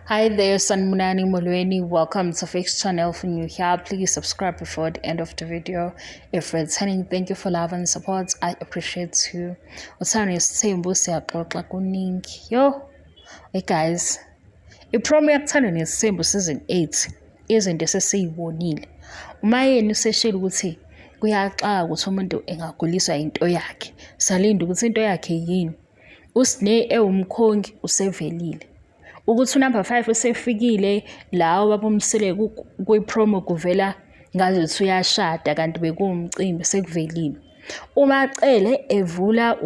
Hi there, Sanibonani Molweni. Welcome to Fix Channel. If you're new here, please subscribe before the end of the video. If returning, thank you for love and support. I appreciate you. Uthando Nesithembu siyaxoxa kuningi. Yo, hey guys, ipromo yakuthanda nesithembu season 8 izinto esesiyibonile. Umayeni useshilo ukuthi kuyaxaka ukuthi umuntu engaguliswa into yakhe. Salinda ukuthi into yakhe yini. USne ewumkhongi usevelile. Ukuthi unumber 5 usefikile la ubaba uMseleku kwi-promo kuvela ngazuthi uyashada kanti bekuwumcimbi sekuvelile. UMaCele evula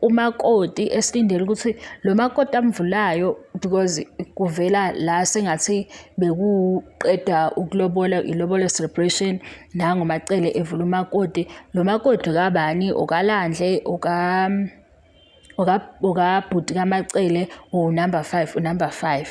umakoti esilindele ukuthi lo makoti amvulayo because kuvela la sengathi bekuqeda ukulobola ilobolo celebration nangu uMaCele evula umakoti lo makoti kabani okaLandle oka okabhuti kaMaCele unumber 5 unumber 5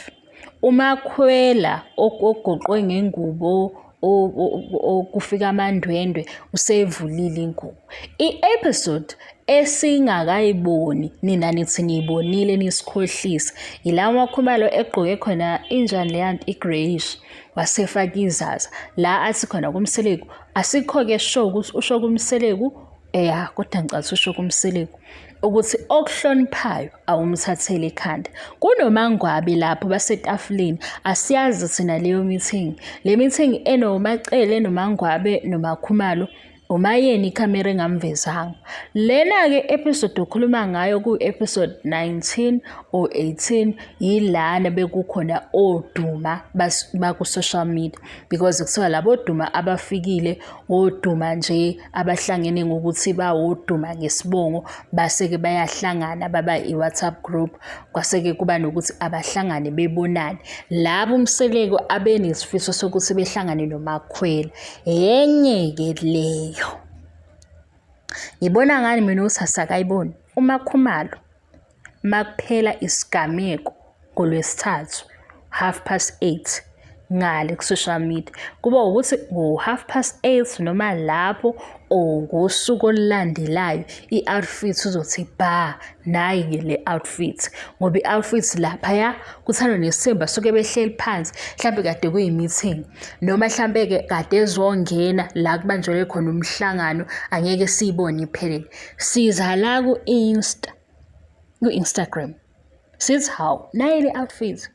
uMakhwela ogoqwe ngengubo okufika amandwendwe usevulile ingubo. I-episode esingakayiboni nina nithi niyibonile nisikhohlisa yila uMakhumalo egqoke khona injani leyanto i-greyish wasefaka izaza la athi khona kuMseleku asikho-ke sure ukuthi usho kuMseleku eya kodwa ngicela usho kuMseleku ukuthi okuhloniphayo awumthatheli ekhanda. KunoMangwabe lapho basetafuleni asiyazi thina leyo meeting. Le meeting enoMaCele noMangwabe noMakhumalo uMayeni ikhamera engamvezanga. Lena-ke episode okhuluma ngayo ku-episode 19 or 18 yilana bekukhona oduma baku-social media because kuthiwa labo duma abafikile oduma nje abahlangene ngokuthi bawoduma ngesibongo base-ke bayahlangana baba i-WhatsApp group kwase-ke kuba nokuthi abahlangane bebonane labo uMseleku abenesifiso sokuthi behlangane noMakhwela yenye-ke leyo ngibona ngani mina ukuthi asakayiboni uMakhumalo Makuphela isigameko ngoLwesithathu, 8:30 ngale ku-social media, kuba ukuthi ngo-8:30 noma lapho or ngosuku olulandelayo i-outfit uzothi bha nayi-ke le outfit ngoba i-outfit laphaya kuthandwa nesithembu basuke behleli phansi mhlampe kade kuyi-meeting noma hlampe-ke kade ezongena la kubanjelwe khona umhlangano angeke siyibone iphelele. Siza la ku-Insta ku-Instagram sithi hawu nayi le outfit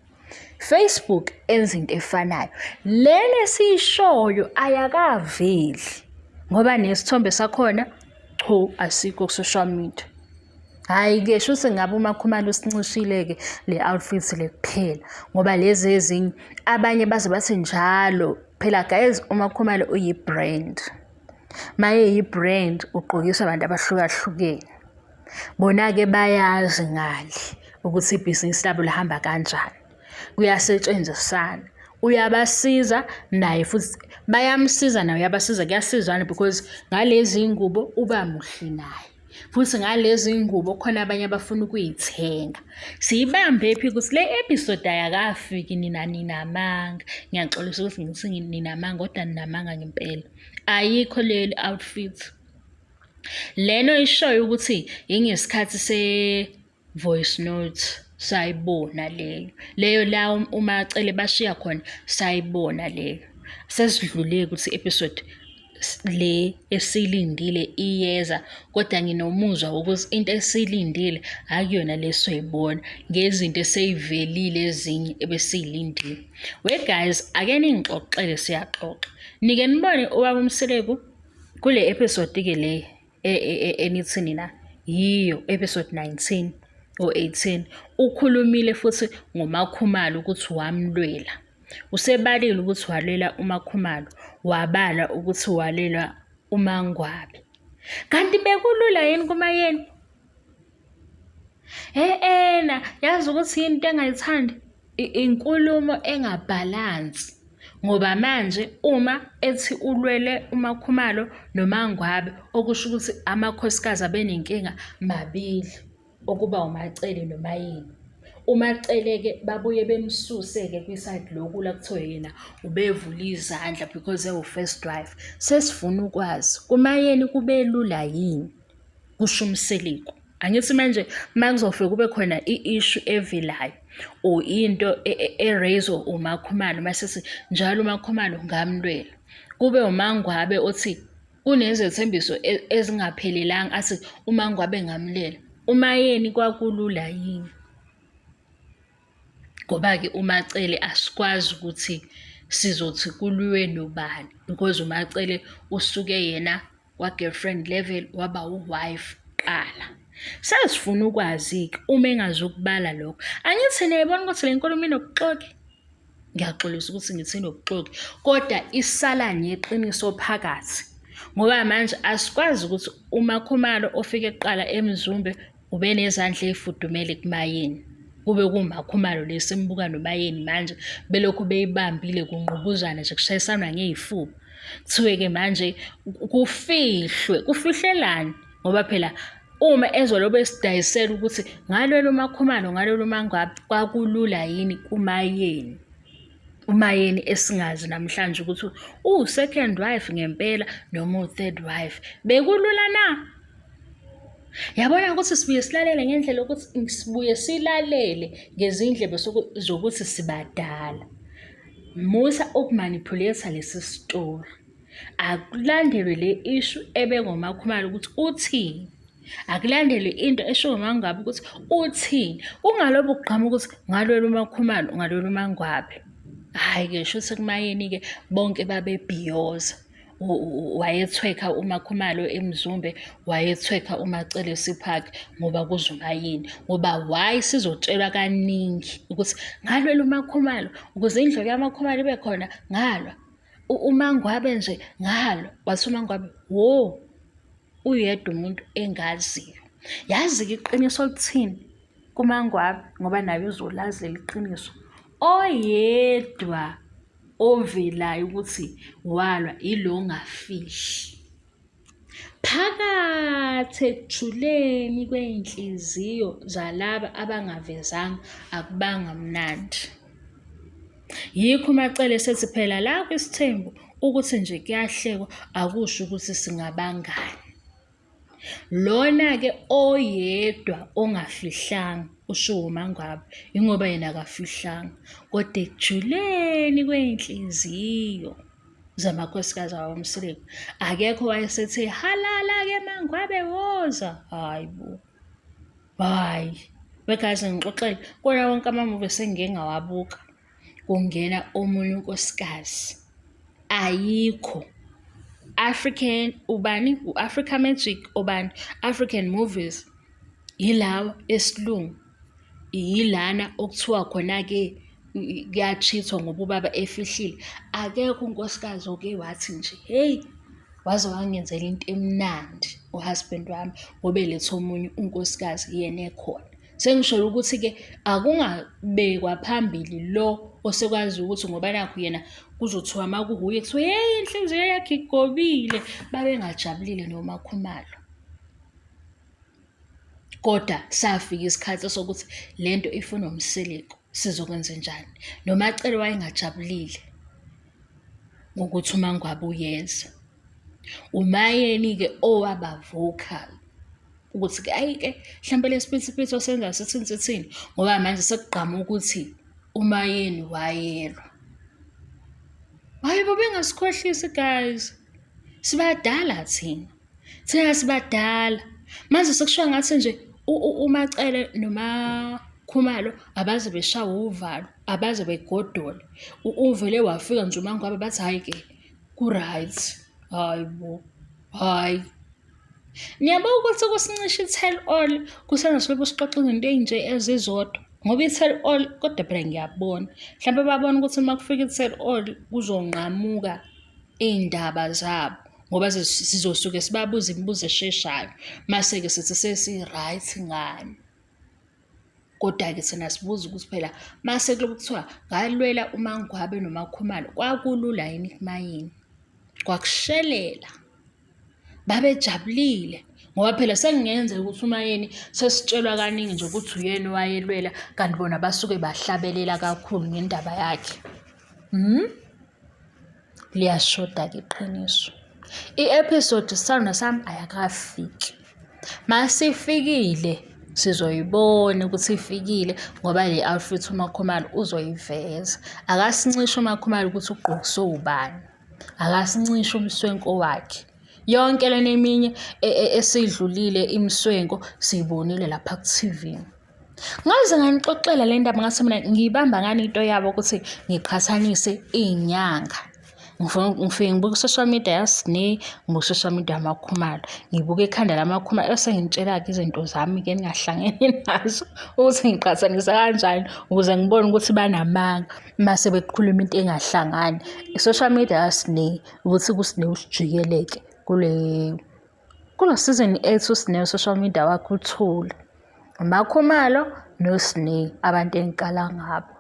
Facebook enza into efanayo lena esiyishoyo ayakaveli ngoba nesithombe sakhona cho asikho ku-social media hhayi-ke shuthi ngabe uMakhumalo usincishile-ke le outfit le kuphela ngoba lezi ezinye abanye baze bathi njalo phela guys uMakhumalo uyi-brand maye yi-brand ugqokiswa abantu abahlukahlukene Bona-ke bayazi ngale ukuthi ibhizinisi labo lihamba kanjani. Kuyasetshenzisana. Uyabasiza naye futhi bayamsiza naye uyabasiza kuyasizwana because ngalezi ngubo uba muhle naye. Futhi ngalezi ngubo khona abanye abafuna ukuyithenga. Siyibambe phi ukuthi le episode ayakafiki nina ninamanga. Ngiyaxolisa ukuthi ngithi ninamanga kodwa ninamanga ngempela. Ayikho leli outfit. Lena oyishoyo ukuthi ingesikhathi se-voice note sayibona leyo. Leyo la uMaCele bashiya khona sayibona leyo. Sesidlule ukuthi i-episode le esiyilindile iyeza kodwa nginomuzwa wokuthi into esiyilindile akuyona le soyibona ngezinto eseyivelile ezinye ebesiyilindile. We guys, ake ningixoxele siyaxoxa. Nike nibone ubaba uMseleku Kule episode-ke le enithi nina yiyo episode 19 or 18 ukhulumile futhi ngoMakhumalo ukuthi wamlwela. Usebalile ukuthi walwela uMakhumalo, wabala ukuthi walwela uMangwabe. Kanti bekulula yini kuMayeni? Ehena, yazi ukuthi yini into engayithandi? Inkulumo engabhalansi ngoba manje uma ethi ulwele uMakhumalo noMaNgwabe okusho ukuthi amakhosikazi abenenkinga mabili okuba uMaCele noMaYeni. UMaCele-ke babuye bemsuse-ke kwisayidi lokula kuthiwe yena ubevula izandla because ewu-first wife. Sesifuna ukwazi kuMaYeni kube lula yini? Kusho uMseleku. Angithi manje uma kuzofike kube khona i-issue evelayo. Or into e-raise-wa uMaKhumalo masithi njalo uMaKhumalo ngamlwela. Kube uMaNgwabe othi kunezethembiso ezingaphelelanga athi uMaNgwabe ngamlwela. UMaYeni kwakulula yini? Ngoba-ke uMaCele asikwazi ukuthi sizothi kuliwe nobani because uMaCele usuke yena kwa-girlfriend level waba u-wife kuqala. Sesifuna ukwazi-ke uma engazukubala lokho. Angithi niyayibona ukuthi le nkulumo inobuxoki? Ngiyaxolisa ukuthi ngithi inobuxoki, kodwa isala neqiniso phakathi. Ngoba manje asikwazi ukuthi uMaKhumalo ofike kuqala eMzumbe ubenezandla ey'fudumele kuMayeni. Kube kuwuMaKhumalo le simbuka noMayeni manje belokhu beyibambile kungqubuzana nje kushayisanwa ngey'fuba. Kuthiwe-ke manje kufihlwe, kufihlelani? Ngoba phela uma ezolobe esidayisela ukuthi ngalwela uMaKhumalo ngalwela uMaNgwabe kwakulula yini kuMayeni? uMayeni esingazi namhlanje ukuthi uwu-second wife ngempela noma uwu-third wife. Bekulula na? Yabona ukuthi sibuye silalele ngendlela yokuthi sibuye silalele ngezindlebe zokuthi sibadala. Musa ukumanipulate lesi sitori. Akulandelwe le issue ebengoMakhumalo ukuthi uthini. Akulandelwe into eshiwo uMaNgwabe ukuthi uthini. Kungalobu kugqama ukuthi ngalwela uMakhumalo, ngalwela uMaNgwabe. Hhayi-ke shuthi kuMayeni-ke bonke babebhiyoza. Wayethwekha uMaKhumalo eMzumbe, wayethwekha uMaCele Park ngoba kuzoba yini. Ngoba why sizotshelwa kaningi ukuthi ngalwela uMaKhumalo ukuze indlu kaMaKhumalo ibe khona ngalwa. UMaNgwabe nje ngalwa, wathi uMaNgwabe wo uyedwa umuntu engaziyo. Yazi-ke iqiniso lithini kuMaNgwabe ngoba naye uzolazi leli qiniso. Oyedwa ovelayo ukuthi walwa ilo ongafihli. Phakathi ekujuleni kwey'nhliziyo zalaba abangavezanga akubanga mnandi. Yikho uMaCele esethi phela la kwisithembu ukuthi nje kuyahlekwa akusho ukuthi singabangani. Lona-ke oyedwa ongafihlanga ushiwo uMaNgwabe yingoba yena akafihlanga kodwa ekujuleni kwey'nhliziyo zamakhosikazi akwaMseleku akekho owayesethe halala-ke MaNgwabe woza, hhayi bo. Hhayi, wegazi ngixoxele kona wonke amamuvi esengike ngawabuka kungena omunye unkosikazi ayikho African ubani u-Africa Magic obani African movies yilawa esilungu yilana okuthiwa khona-ke kuyachithwa ngoba ubaba efihlile akekho unkosikazi oke wathi nje hheyi waze wangenzela into emnandi uhusband wami ngoba elethe omunye unkosikazi yena ekhona. Sengisholo ukuthi-ke akungabekwa phambili lo osekwazi ukuthi ngoba nakhu yena kuzothiwa uma kuhuye kuthiwe yeyi inhliziyo yakhe igobile, babengajabulile noMaKhumalo. Kodwa safika isikhathi sokuthi le nto ifuna uMseleku, sizokwenzenjani? NoMaCele wayengajabulile ngokuthi uMaNgwabe uyeza. UMaYeni-ke owaba vocal ukuthi-ke ayi-ke hlampe le siphithiphithi osenza sithini sithini ngoba manje sekugqama ukuthi uMaYeni wayelwa. Hhayi bo bengasikhohlisi guys, sibadala thina. Thina sibadala. Manje sekushiwo ngathi nje uMaCele noMaKhumalo abaze beshawe uvalo, abaze begodole. Uvele wafika nje uMaNgwabe bathi hhayi-ke ku-right. Hhayi bo, hhayi. Niyabo ukuthi kusincisha i-tell all kusenza silobe sixoxa izinto ey'nje ezizodwa ngoba i-tell all kodwa phela ngiyabona mhlawumbe babona ukuthi uma kufika i-tell all kuzonqamuka iy'ndaba zabo ngoba sizosuke sibabuza imibuzo esheshayo mase-ke sithi sesi-right ngani. Kodwa-ke thina sibuza ukuthi phela mase kuloku kuthiwa ngalwela uMaNgwabe noMaKhumalo kwakulula yini kuMayeni? Kwakushelela, babejabulile ngoba phela sekungenzeka ukuthi uMayeni sesitshelwa kaningi nje ukuthi uyena owayelwela kanti bona basuke bahlabelela kakhulu ngendaba yakhe. Hmm? Liyashoda-ke iqiniso. I-episode sithandwa sami ayakafiki. Masifikile Sizoyibona ukuthi ifikile ngoba le outfit uMakhumalo uzoyiveza. Akasincishe uMakhumalo ukuthi ugqokiswe ubani. Akasincishe umswenko wakhe. Yonke lena eminye e, e, esidlulile imiswenko siyibonile lapha ku-TV. Ngaze nganixoxela le ndaba ngathi mina ngiyibamba ngani into yabo ukuthi ngiqhathanise iy'nyanga. Ngifike ngibuke i-social media yaSne, ngibuke i-social media yaMakhumalo. Ngibuke ikhanda lamakhumalo bese ngitshela-ke izinto zami-ke engingahlangene nazo ukuthi ngiqhathanisa kanjani ukuze ngibone ukuthi banamanga uma sebekhuluma into engahlangani. I-social media yaSne ukuthi kuSne usijikeleke kule Kulo season 8 uSne social media wakhe uthule. UMakhumalo noSne abantu engiqala ngabo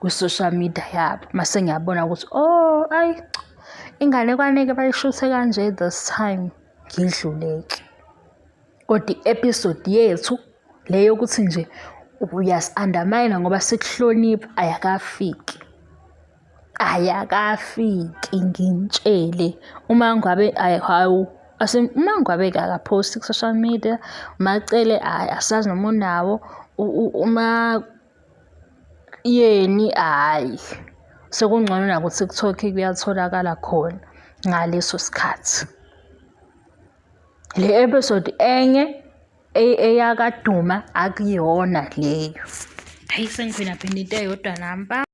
kwi-social media yabo. Mase ngiyabona ukuthi oh ayi inganekwane-ke bayishuthe kanje this time ngidluleke. Kodwa i-episode yethu le yokuthi nje uyasi-undermine ngoba sikuhlonipha ayakafiki. Ayakafiki ngintshele uma ngabe hawu uma ngabe-ke akaphosti ku-social media, uMaCele hhayi asazi noma unawo, uMaYeni hhayi sekungcono naku-TikTok kuyatholakala khona ngaleso sikhathi. Le episode enye eyakaDuma akuyona leyo. Hhayi sengiphinda phinda into eyodwa nami.